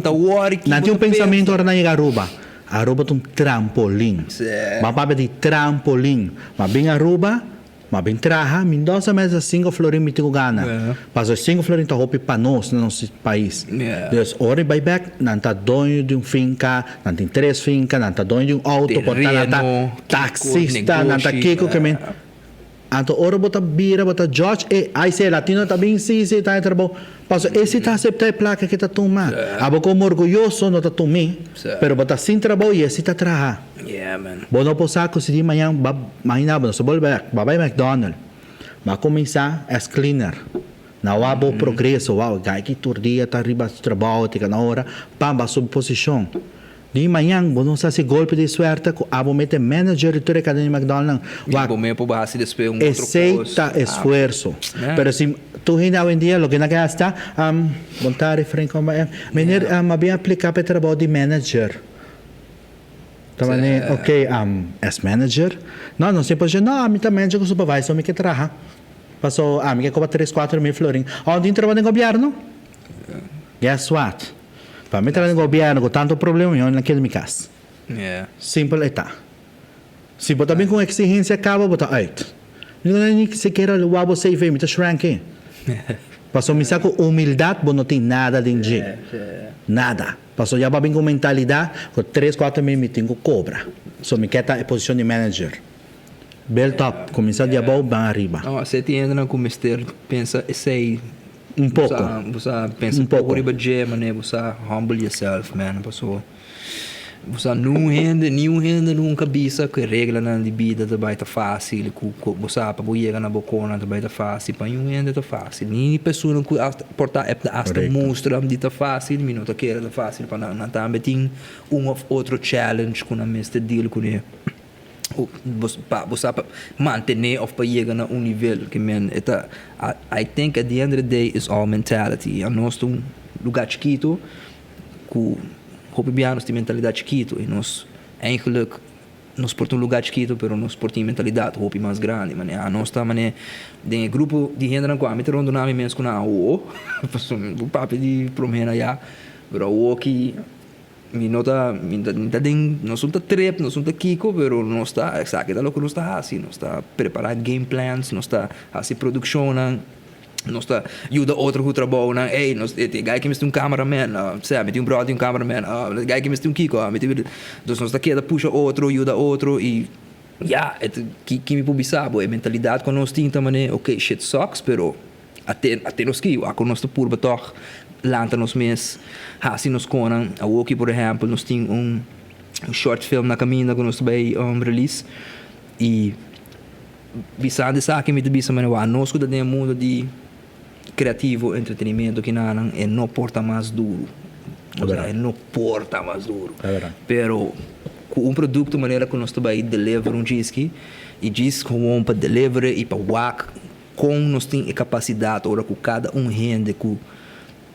nan tin un pensamentu ora nan yega Aruba. Aruba ta un trampolin. Bo a papia di trampolin. Ma bin Aruba, Ma bin traha, mi no sa mes cinco florin mi tin cu gana. Pasobra cinco florin ta hopi pa nos na nos pais. Dus ora di bay bek, nan ta doño di un finca, nan tin tres finca, nan ta doño di un auto, por ta nan ta taxista, nan ta kico ke men. Anto ora bo ta bira, bo ta judge, e, ay si e latino ta bin, si, si, ta e trabou. Pasobra e si ta acepta e placa ke ta tuma. Abo como orguyoso no ta tumi, pero bo ta sin trabou y e si ta traha. Bo no por sa cu si di mañan ba mahina bo no sa bolbe bek, ba bay McDonald, ba cuminsa as cleaner. Na wak bo progreso, wow, guy ki tur dia ta riba su trabou, ta gana ora, pam, ba subi posicion. Di mañan bo no sa si golpe di suerte cu abo mete manager di tur e cadena di McDonald nan. Wak, Bo me por ba haci despues un otro esey cos. ta esfuerso. Pero si tur hende awendia loke nan ke haci ta, bon tardi Frank, meneer, mi a bin aplica pa e trabou di manager. Ta mane, ok, as manager? No, no siempre dice, no, ami ta manager cu supervisor, mi ke traha. Paso, ami ke cobra tres, cuatro mil florin. Oh, tin trabou den gobierno? Guess what? Pa mi traha den gobierno cu tanto problema, mihor nan keda mi cas. Simpel e ta. Si bo ta bin cu un exigencia caba, bo ta uit. Mi no ni sikiera lo wou bo CV, mi ta shranke. Paso mi sa cu humildad bo no tin nada den dje. Nada. Paso ya bo a bin cu un mentalidad cu tres cuatro mil mi tin cu cobra. So mi kier ta e posicion di manager. Build up, cuminsa di abou ban ariba. No, esey tin hendenan cu mester pensa esey. Un poco. Bo sa pensa un poco riba dje, manera bo sa humble yourself man, paso. Bo sa niun hende, niun hende nunka bisa ku e reglanan di bida ta bai ta fásil, ku ku bo sa pa bo yega na bo konan ta bai ta fásil, pa niun hende ta fásil. Ni persona ku asta por ta asta mustra di ta fásil, mi no ta kere ta fásil pa nan. Nan tambe tin un òf otro challenge ku nan mester deal kuné pa bo sa pa mantené òf pa yega na un nivel ke men e ta I think at the end of the day is all mentality. Anos ta un lugá chikitu. Ku hopi bia nos tin mentalidat chikitu i nos eigenlijk nos por ta un lugar chikitu pero nos por tin mentalidat hopi mas grandi. Manera anos ta manera den e grupo di hendenan ku ami ta rondona mi mes ku nan awo pasobra mi por papia di prome na ya pero awo ki mi no ta mi ta den nos no ta trip nos no ta kiko pero nos ta esaki ta loke nos ta hasi nos ta prepara game plans nos ta hasi produkshonnan. Nos ta yuda otro ku trabounan. Ey, nos e guy ki mester un cameraman, sea mi tin un brother tin un cameraman, e guy ki mester un kiko, mi tin. Dus nos ta keda pusha otro, yuda otro i ya, e ta ki ki mi por bisa bo, e mentalidat ku nos tin ta manera ok shit sucks pero ate ate nos ki wak nos ta purba tòg lanta nos mes, hasi nos konan. Awoki por ehèmpel nos tin un short film na kaminda ku nos ta bai release i. Bisando esaki mi ta bisa manera wak nos ku ta den e mundo di kreativo entretenimiento kinanan e no por ta mas duru osea e no por ta mas duru pero ku un produkto manera ku nos ta bai deliver un djiski i djis gewoon pa deliver e i pa wak kon nos tin e kapasidat ora ku kada un hende ku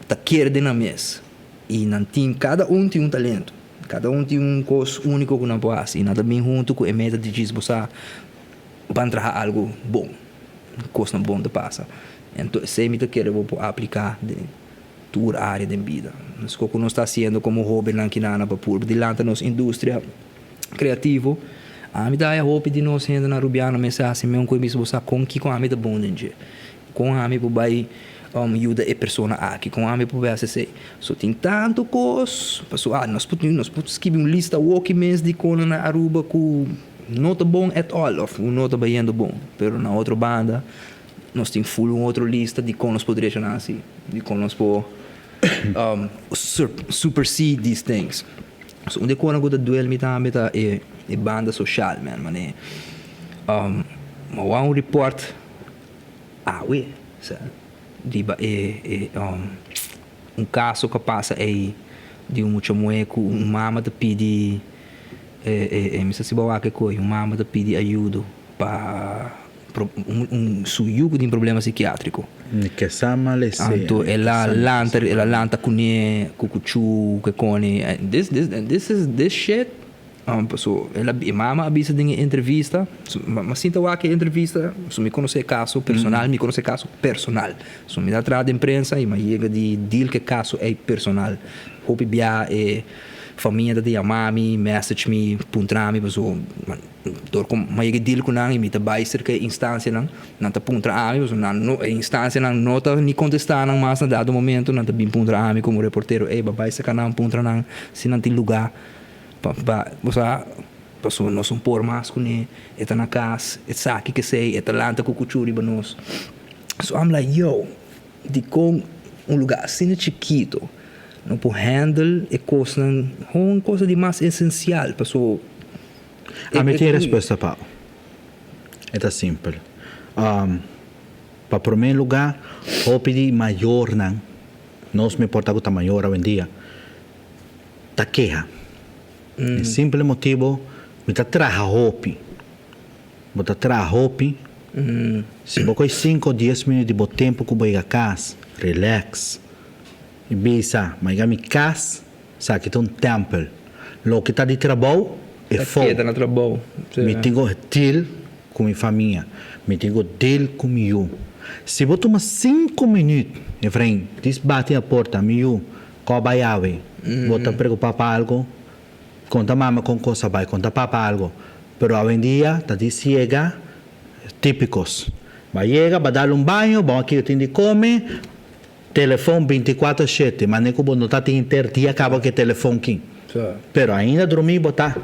ta kere den nan mes i nan tin kada un tin un talento. Kada un tin un kos úniko ku nan por hasi i nan ta bin huntu ku e meta di djis bo sa ban traha algu bon, kosnan bon ta pasa. Anto esei mi ta kere bo por apliká den tur área den bida. Meskos ku nos ta hasiendo komo hóbennan kinana pa purba di lanta nos industria kreativo, ami ta haya hopi di nos hendenan rubiano mester hasi meun ku e bisa bo sa kon kiko ami ta bon den dje. Kon ami por bai yuda e persona aki? Kon ami por bai hasi esei? So tin tantu kos pasobra nos por nos por skibi un lista awoki mes di konan na Aruba ku no ta bon at all of ku no ta bayendo bon. Pero na otro banda nos tin ful un otro lista di kon nos por drecha nan hasi, di kon nos por supersede these things. So un di e konan ku ta duel mi tambe ta e banda soshal man. Manera mi a wou un report. Awe sa riba e e un kaso ku a pasa ei di un mucha muhé ku un mama ta pidi e e mi sa si bo a wak e koe un mama ta pidi ayudo pa un su yu ku tin problema sikiatriko. Mi ke sa malesé. Anto el a lanta el a lanta kuné ku kuchú ku e koni this this this is this shit Paso el a e mama a bisa den e entrevista, mi a sinta wak e entrevista, so mi konosé e kaso personal, mi konosé e kaso personal. So mi ta traha den prensa i mi a yega di deal ku e kaso ei personal. Hopi bia e famia ta yama mi, message mi, puntra mi paso dor ku mi a yega di deal ku nan i mi ta bai serka e instansianan, nan ta puntra ami paso nan no e instansianan no ta ni kontestá nan mas na dado momento, nan ta bin puntra ami komo reportero, ey bo a bai serka nan puntra nan si nan tin lugá. Pa pa bo sa pasobra nos no por mas kuné, e ta na kas, e sa ki kesei, e ta lanta ku kuchú riba nos. So I'm like yo, dikon un lugá asina chikito no por handle e kosnan, hon cosa di mas esensial paso Ami tin e respuesta pa bo. E ta simpel. Pa promé lugá, hopi di mayornan, nos mi por ta ku ta mayor awendia, ta keha. E simple motibo mi ta traha hopi. Bo ta traha hopi, si bo koe sinku o dies minuut di bo tempu ku bo yega kas, relax i bisa, Ma yega mi kas, esaki ta un tèmpel. Loke ta di trabou, e Ta fou. keda na trabou. Mi tin ku deal ku mi famia, mi tin ku deal ku mi yu. Si bo tuma sinku minuut, Efrain, dis bati na porta, mi yu, Ko bai awe? Bo ta preocupa pa algo? Conta mama con cos a bai, conta papa algo. Pero awendia ta di ciega tipicos. Ba yega, ba dal un baño, ba wak kico tin di come, telefon binticuatro shete, mane cu bo no ta tin henter dia caba cu e telefon kin. Pero ainda drumi bo ta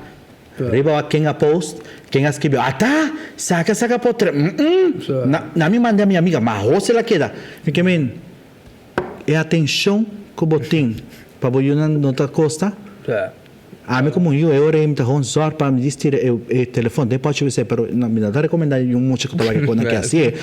riba wak ken a post, ken a scribi, ata! Saca saca potre, mm-mm! Na mi manda mi amiga, ma hos el a keda. Mi ke men. E atencion cu bo tin pa bo yunan no ta costa? Ami como un yu e ora ei mi ta gewoon zorg pa mi distira e telefon den pochi wc pero mi no ta recomenda yu mucha cu ta wak e cosnan ki hacié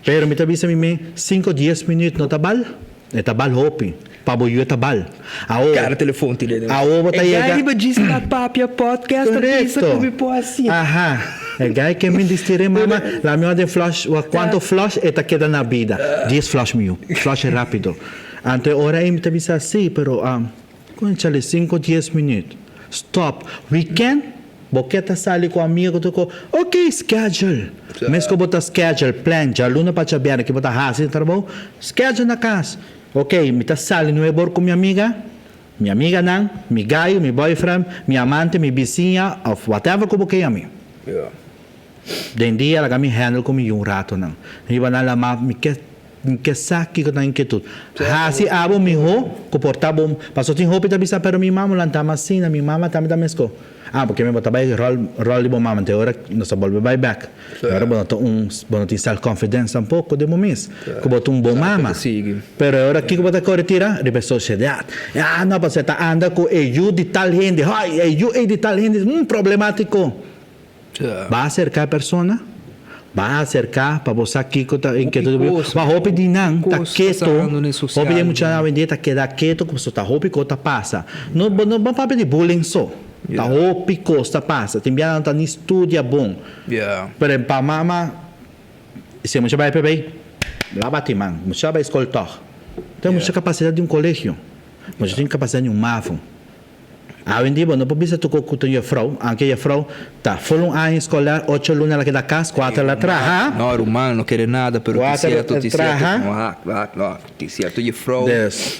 pero mi ta bisa mi me cinco dies minuut no ta bal? E ta bal hopi pa bo yu e ta bal awo Cara telefon tira den. awo bo ta E yega guy riba djis ta papia podcast ta bisa Correcto cu mi por hacié. Aha e guy ke mi distira e mama la mi orden flush wak cuanto flush e ta keda na bida dies flush mi yu flush rapido anto e ora ei mi ta bisa si pero conchale cinco dies minuut stop weekend bo ke ta sali cu amiga cu tur co ok schedule mes cu bo ta schedule plan djaluna pa djabièrnè ke bo ta haci na trabou schedule na cas ok mi ta sali nuebe or cu mi amiga Mi amiganan, mi guy, mi boyfriend, mi amante, mi bisiña of whatever ku bo ke yami. Den dia laga mi handle ku mi yu un ratonan. Riba nan lama mi ke mi ke sa kiko ta nan inkietut. Hasi abo miho ku por ta bo pasobra tin hopi ta bisa pero mi mama lanta mi asina, mi mama tambe ta mesko. Ah porque mi bo ta bai rol rol di bo mama te ora nos ta bolbe bai bek. E ora bo no ta un bo no tin self confidence tampoco den bo mes cu bo ta un bon mama. Pero e ora kico bo ta core tira? Riba e sociedad. Ah no pasobra e ta anda cu e yu di tal hende. Hay e yu ey di tal hende un problematico. Ba acerca e persona, ba acerca pa bo sa kico ta inquietud di bo. Ma hopi di nan ta keto, hopi di e muchanan awendia ta keda keto pasobra ta hopi cos ta pasa. No bo no papia di bullying so. Ta hopi cos ta pasa. Tin biaha nan ta ni studia bon. Pero pa mama, si e mucha bai p'e la bati man. Mucha bai skol tog. Tin mucha capacidad di un colegio. Mucha tin capacidad di un mavo. Awendia bo no por bisa tuko cu ta un juffrouw, aunke juffrouw ta full un aña escolar, ocho luna el a keda cas, cuatro el a traha. No, ruman, no kere nada, pero tin cierto, tin cierto, no, no, tin cierto juffrouw,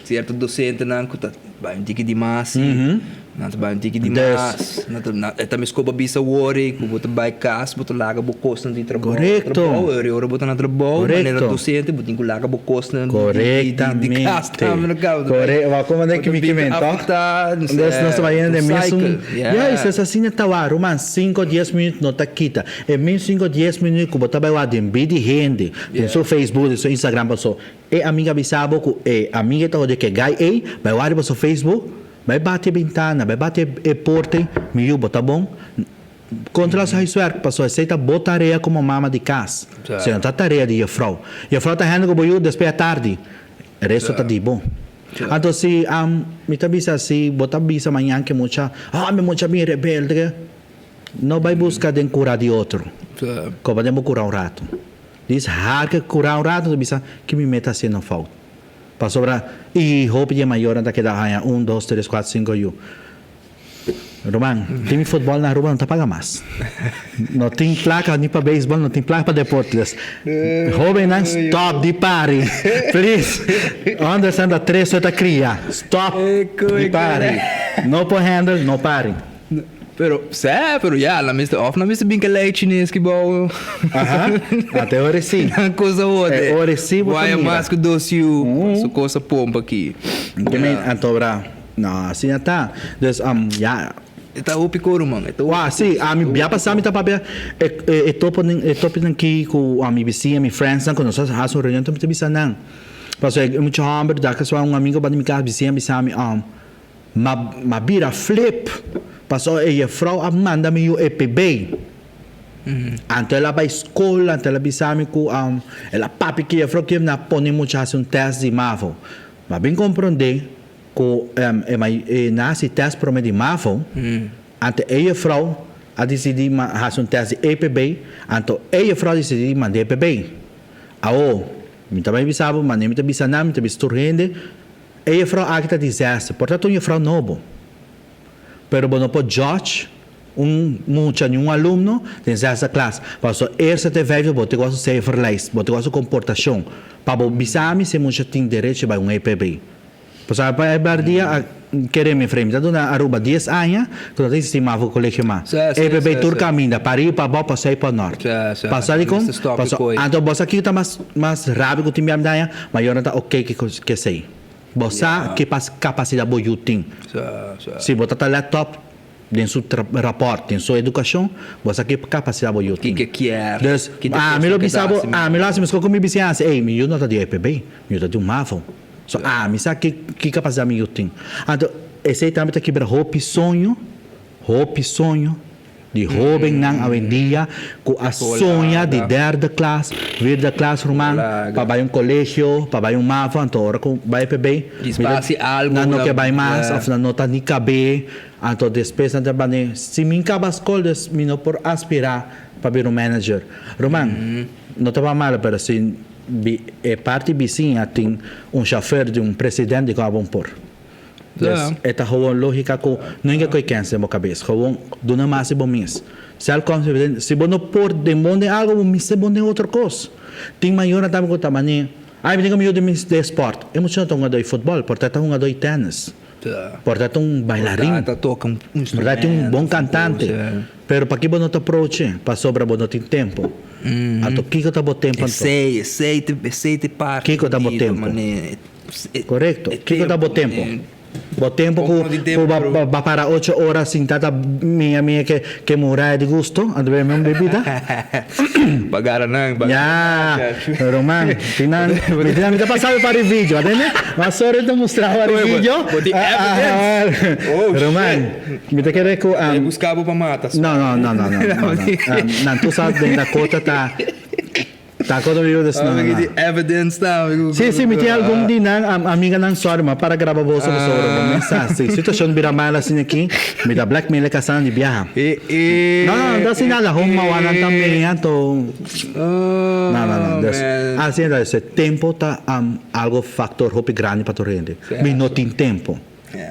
cierto docentenan cu ta bai un tiki di mas, si. Nan ta bai un tiki di mas. Nan ta, nan, e ta mes ku bo bisa wor ei ku bo ta bai kas, bo ta laga bo kosnan di trabou na trabou. Ora ora bo ta na trabou, manera dosente, bo tin ku laga bo kosnan di, di, di kas tambe na kaba. Kore, wak como den kimi kimen, toch? Afektá, Dus nos ta bai yendo den mesun, ya, i si asina ta wak, ruman, sinku dies minüt no ta kita. E mes sinku dies minüt ku bo ta bai wak den bida di hende, den su Facebook, den su Instagram, paso e amiga bisa bo ku e amiga ta hode ku e guy ei, bai wak riba su Facebook, Bai bati e bintana, bai bati e porta, mi yu bo ta bon? Controla su huiswerk, pasobra esey ta bo tarea como mama di cas. Esey no ta tarea di juffrouw. Juffrouw ta hende cu bo yu despues atardi. Resto ta di bo. Anto si mi ta bisa si bo ta bisa mañan ke mucha, ah mi mucha bin rebelde, no bay busca den cura di otro. Coba den bo cura un rato. Dis har ke cura un rato ta bisa ki mi meta haciendo fout. Pasobra y hopi di e mayornan ta keda haña un, dos, tres, cuatro, cinco yu. Ruman, tin futbol na Aruba no ta paga mas. No tin placa ni pa beisbol, no tin placa pa deporte. Dus, hobennan stop di pari. Please. Understand dat tres soort ta cria. Stop di pari. No por handle, no pari. Pero, sè, pero ya, nan mester, of nan mester bin ke lei chines ki bou. Aha, ate ora si. Nan cosa hode. E ora si bo ta Guaya mira. mas ku dos yu, su cosa pompa aki. Ke men, anto bra. No, asina ta. Dus, ya. E ta hopi koru, man. E ta hopi Wa, si. Ami bia pasá mi ta papia e, e, e toponan, e topinan ki ku mi bisiña, mi friendsnan, ku nos a hasi un reunion, ta mi ta bisa nan. Pasobra e mucha hòmber, da kasual un amigo banda mi kas, bisiña bisa mi, Ma, m'a bira flip, pasobra e jefrou a manda mi yu EPB. Anto el a bai skol, anto el a bisa mi ku, el a papia ku e jefrou kier na pone mucha hasi un tèst di mavo. M'a bin komprondé ku e mai e na hasi tèst promé di mavo, anto e jefrou a disidí ma hasi un tèst di EPB, anto e jefrou a disidí manda EPB. Awo, mi ta bai bisa bo, manera mi ta bisa nan, mi ta bisa tur hende, E jefrou aki ta disaster, por ta ta un jefrou nobo, pero bo no por judge un mucha ni un alumno den zesde klas, pasobra eerste te vijfde bo tin ku wak su cijferlijst, bo tin ku wak su komportashon, pa bo bisa mi si e mucha tin derecho bai un EPB. Pasobra pa e bar dia a kere mi frei, mi ta duna Aruba dies aña ku no ta existi mavo kolegio mas. EPB tur kaminda, pa riba, pa abou, pa sui, pa nort. Pasobra dikon? Pasobra anto bo sa kiko ta mas mas rabia ku tin biami daña? Mayornan ta ok ku esei. Bo sa ki kapasidat bo yu tin. Si bo ta ta lèt òp den su rapòrt, den su edukashon, bo sa ki kapasidat bo yu tin. Dus, ami lo bisa bo, ami lo hasi meskos ku mi bisiña hasi, ey, mi yu no ta di EPB, mi yu ta di un mavo. So, ami sa ki kapasidat mi yu tin. Anto, esei tambe ta kibra hopi soño, hopi soño. Di hóbennan awendia ku a soña di derde klas, vierde klas ruman, pa bai un kolegio, pa bai un mavo, anto ora ku bai EPB, mira nan no ke bai mas òf nan no ta ni kab'é, anto despues nan ta bane, si mi kaba skol dus mi no por aspirá pa bira un manager. Ruman, no ta pa malo pero si e parti bisiña tin un shofèr di un presidente di kaba un por. Dus e ta gewoon lógika ku no hinka koe kens den bo kabes. Gewoon duna mas di bo mes. Self confident, si bo no por den bon den algo, bo mester bon den otro kos. Tin mayornan tambe ku ta manera, ay mi tin ku mi yuda mi den sport. E muchanan ta hungadó di futbòl, por ta ta hungadó di tènis, por ta ta un bailarin, por ta ta un bon kantante. Pero paki bo no ta aproche? Pasobra bo no tin tempu. Anto kiko ta bo tempu anto? Kiko ta bo tempu? Korekto. Kiko ta bo tempu? Bo tempu ku ku ba ba para ocho ora sinta ta mia mia ke ke muraya di gusto anto bebe un bebida? Bagara nan, bagara Ya, ruman, tin nan, mi tin nan mi ta pasa pa ri video, atende? Ma sorry ta mustra pa ri video. Bo tin evidence. Oh, shit. Ruman, mi ta kere ku E buska bo pa mata. No, no, no, no, no, no, no. Nan tur sa den Dakota ta. Ta kono mi des no, no, no. Evidence ta. Si, si, mi tin algun di nan amiganan sorry ma para graba boso pasobra bo mes sa si situacion bira mal asina aki mi ta blackmail e casanan di biaha. No, no, no ta asina nada home mawanan ta mea anto no, no, no des asina ta des e tempo ta algo factor hopi grandi pa tur hende mi no tin tempo.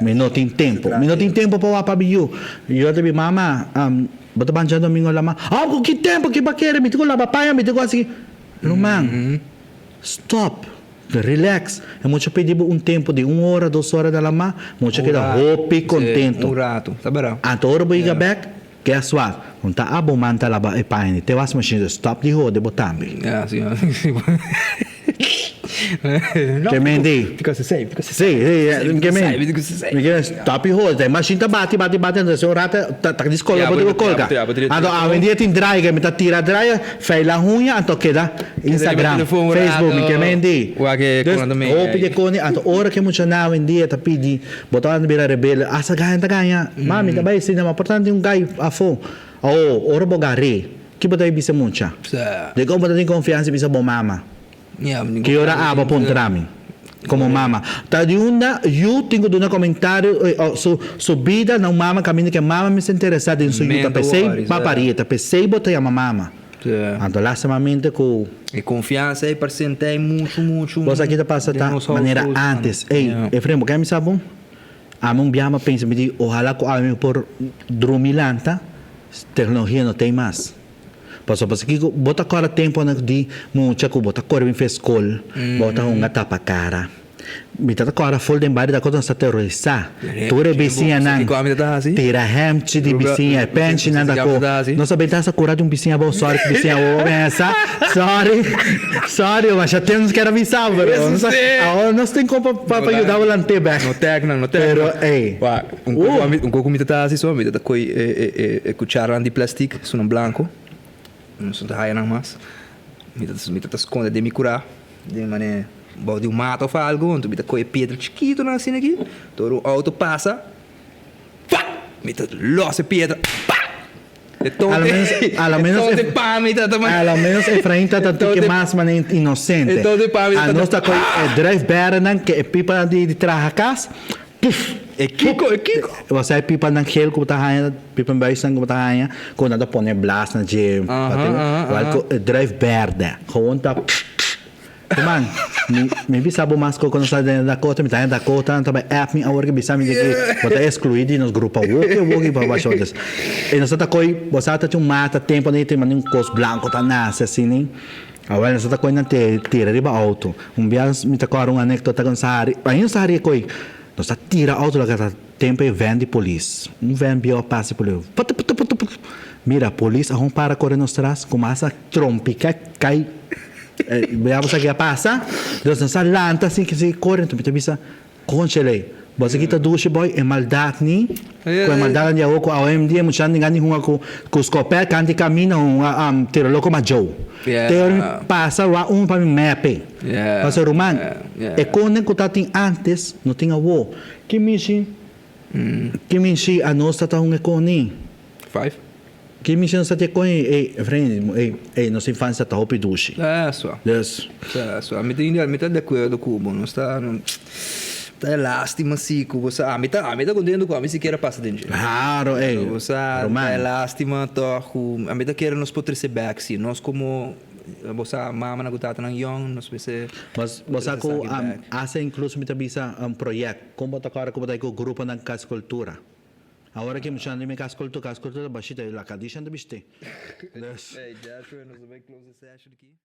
Mi no tin tempo. Mi no tin tempo pa wak pa mi yu. Yu ta bi, Mama, bo ta banja domingo lama. Oh, ku ki tempo ki bo a kere? Mi tin ku laba paña, mi tin ku hasi. Ruman, stop, relax. E mucha pidi bo un tempo di un ora, dos ora na lama, mucha keda hopi kontento. Un rato, ta bera. Anto ora bo yega bek, guess what? No ta abo man ta laba e paña ni te was machine, stop di hode bo tambe. Ya, si. Ke men di? Sí, sí, ke men. Mi ke stop i hode. Machine ta bati, bati, bati, anto si un rato ta ta discolga bo di colga. Anto awendia tin dryer, mi ta tira dryer, feila huña, anto keda Instagram, Facebook, mi ke men di. Dus hopi di koni, anto ora ke muchanan awendia ta pidi, bo ta bira rebelde, asta gaña ta gaña. Mami ta bai sinema, por tanto tin un gai afó. Awo, ora bo gar'é, ki bo ta bai bisa mucha? Dikon bo ta tin konfiansa i bisa bo mama? Ki ora abo a puntra mi komo mama? Ta di unda yu tin ku duna komentario su su bida na un mama kaminda ku e mama mester interesá den su yu? Ta p'esei bo a parié, ta p'esei bo ta yama mama. Anto lastimamente ku. E konfiansa ei parsent'é ei muchu muchu. Bo sa ki ta pasa ta manera ántes. Ey, Efrain, bo ke mi sa bon? Ami un biaha mi a pensa, mi di, ohala ku ami por drumi lanta, teknologia no t'ei mas. Pasobra pasobra kiko, bo ta kòrda tempunan di mucha ku bo ta kore bin fe skol, bo ta hunga tapa kara. Mi ta ta kòrda ful den bario Dakota nos ta terorisá. Tur e bisiñanan tira hèmchi di bisiña, e pènchinan ta ko. Nos a benta hasta kura di un bisiña abou, sòri ku bisiña abou mesa, sòri, sòri, masha tempu nos kier a bisa bo, pero nos awor nos tin kon pa pa yuda bo lant'é bèk. No tèk nan, no tèk nan. Pero ey. Wak, un koko ami, un koko mi ta ta hasi so, mi ta ta koi e e e kucharanan di plastic, esunnan blanko, nos no ta haya nan mas, mi ta mi ta ta skonde den mi kurá, den manera bou di un mata òf algu, anto mi ta koi e piedra chikitonan asina aki, ora un outo pasa, Pak! Mi ta los e piedra. Pak! E A lo menos, a lo menos, e pa mi ta a lo menos Efraín ta ta tiki mas manera inocente. E pa mi A nos ta koe e druifbernan ke e pipanan di di traha kas, puf! E kiko, e kiko? Bo sa e pipanan geel ku bo ta haña, pipa buisnan ku bo ta haña, ku nan ta pone blas na dje, wèl ku e druif bèrdè, gewoon ta puf! Ruman, mi mi bisa bo mas koko nos ta den Dakota, mi ta den Dakota, nan ta bai app mi awor ke bisa mi di ke bo ta exclui di nos grupo awoki awoki pa basha otes. E nos ta ta koi, bo sa ta tin un mata tempo nan tin manda un kos blanco ta nace asina, awel nos ta ta koi nan te tira riba auto. Un bias mi ta kòrda un anecdota ku nos a hari, ainda nos ta hari e koi, nos ta tira auto loke ta tempo e van di polis, un van bieu a pasa por leu, putu putu putu putu, mira polis a hon para kore nos tras, kumasa trompica kai. Bo sa ke a pasa? Nos nos a lanta así ke si kore enton mi ta bisa, Kónchele, bo sa kita dushi boy, e maldat ni, ku e maldatnan di awo ku awendia muchanan tin gana di hunga ku ku skopèt kanti kaminda hunga tiro loko majou. Te ora mi pasa wak un pa mi mèp'e. Pasobra ruman, e konden ku tatin ántes no tin awo. Ki mishi, ki mishi anos ta ta hunga e koni? Five. Ki misi nos ta te con ey vriend ey ey nos infancia ta hopi dushi. Eso. Dus. Eso. Ami ta mi ta de acuerdo cu bo. Nos ta ta e lastima si cu bo sa ami ta ami ta contento cu ami sikiera pasa den dje. Claro ey. Bo sa Ruman. Ta e lastima toch cu ami ta kere nos por trece back si. Nos como bo sa mamanan cu tatanan yong nos mester Bo bo sa cu hasta incluso mi ta bisa un project con bo ta acorda cu bo ta cu gruponan Cas Cultura. Awor aki muchanan di mi cas culto cas culto ta bashita y la cadishan ta bishte. Dus. Hey Joshua, nos a bay close the session aki.